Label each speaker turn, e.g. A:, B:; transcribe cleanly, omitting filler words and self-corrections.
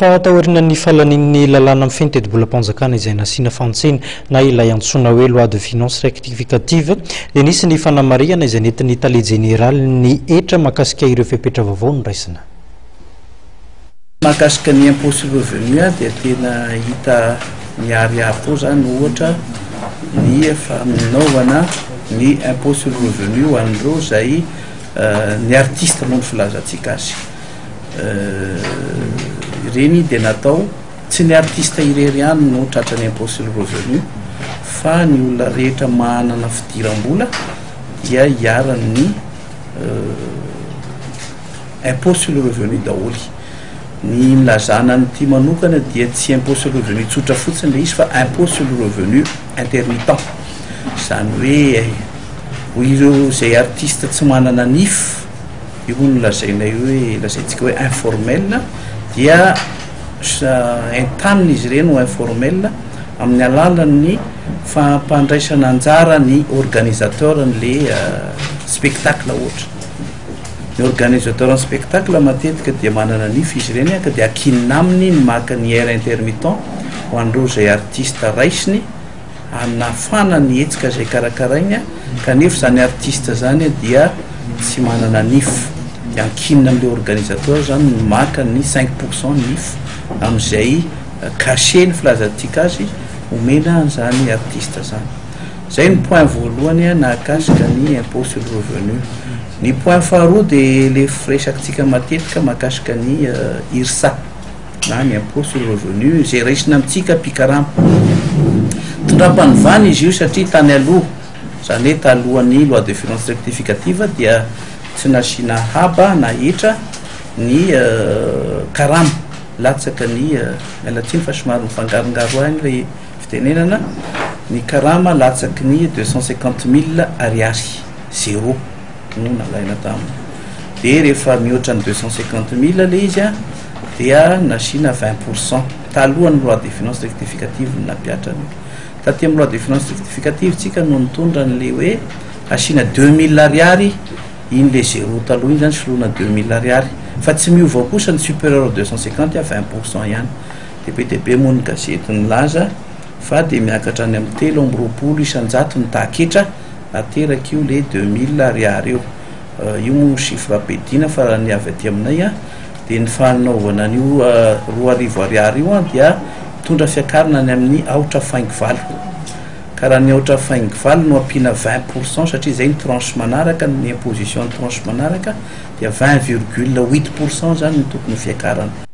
A: Fa taorian'ny fahalanian'ny lalàna mifehy ny tetibolam-panjakana izay nasiana fanitsiana na ilay antsoina hoe loi de finances rectificative dia nisy ny fanamarihana izay nentin'ny tale jeneralin'ny hetra mahakasika ireo fepetra vaovao noraisina.
B: Mahakasika ny impôt sur revenu dia tena hita miharihary koa izany ohatra ny fanaovana ny impôt sur revenu ho an'ireo izay ny artiste moa ny filazantsika azy. Ireny dia natao, tsy ny artiste irery ihany no tratran'ny impôt sur le revenu fa ny olona rehetra manana fidiram-bola dia iharan'ny impôt sur le revenu daholo. Ny nilazana an'ity manokana dia tsy impôt sur le revenu tsotra fotsiny ilay izy fa impôt sur le revenu intermittent. Izany hoe ho ireo izay artiste tsy manana NIF, Io moa no lazainay hoe, lazaintsika hoe informel, dia entanina izy ireny ho informel amin'ny alalan'ny fampandraisana anjara ny organisateur an'le spectacle ohatra. Ny organisateur ny spectacle matetika dia manana nify izy ireny ka dia akinina aminy ny maka ny air intermittent ho an'ireo izay artiste raisiny hanafana ny hetsika izay karakarainy kanefa izany artiste izany dia tsy manana nif dia ankinina amin'ilay organisateur izany ny maka ny 5 % nif amin'izay cachet ny filazantsika azy omena an'izany artiste izany. Izay ny point voalohany nahakasika ny impôt sur le revenu. Ny point faharoa dia le firesakitsika matetika mahakasika ny IRSA. Na ny impôt sur revenu izay raisina amintsika mpikarama. Tondram-panovana izy io satria tany aloha, izany hoe talohan'ny loi de finances rectificative dia tsy nasiana haba na hetra ny karama latsaka ny, miala tsiny fa somary mifangarongaro ahy ilay fitenenana, ny karama latsaky ny 250 000 ariary, zéro. No nalaina taminy. Dia rehefa mihoatra ny 250 000 ilay izy an, dia nasiana 20 %. Talohan'ny loi de finances rectificative no nampihatrana io. Taty amin'ny loi de finances rectificative tsika no nitondra an'ilay hoe asiana 2000 ariary iny ilay zéro taloha iny zany soloina 2000 ariary. Fa tsy miova kosa ny supérieur 250 à 20 % ihany. Dia be dia be moa ny gazety nilaza fa dia miakatra any amin'ny 23% ny taha-ketra. Ateraka io le 2000 ariary io. Io moa chiffre be dina fa raha ny avy aty aminay an, dia ny fanaovana an'io 2000 ariary io an dia mitondra fiakarana any amin'ny aotra faingo valo. Ka raha ny aotra faingo valo no ampiana 20 % satria izay ny tranche manaraka, ny imposition ny tranche manaraka dia 20,8 % zany no tokony ho fiakarana.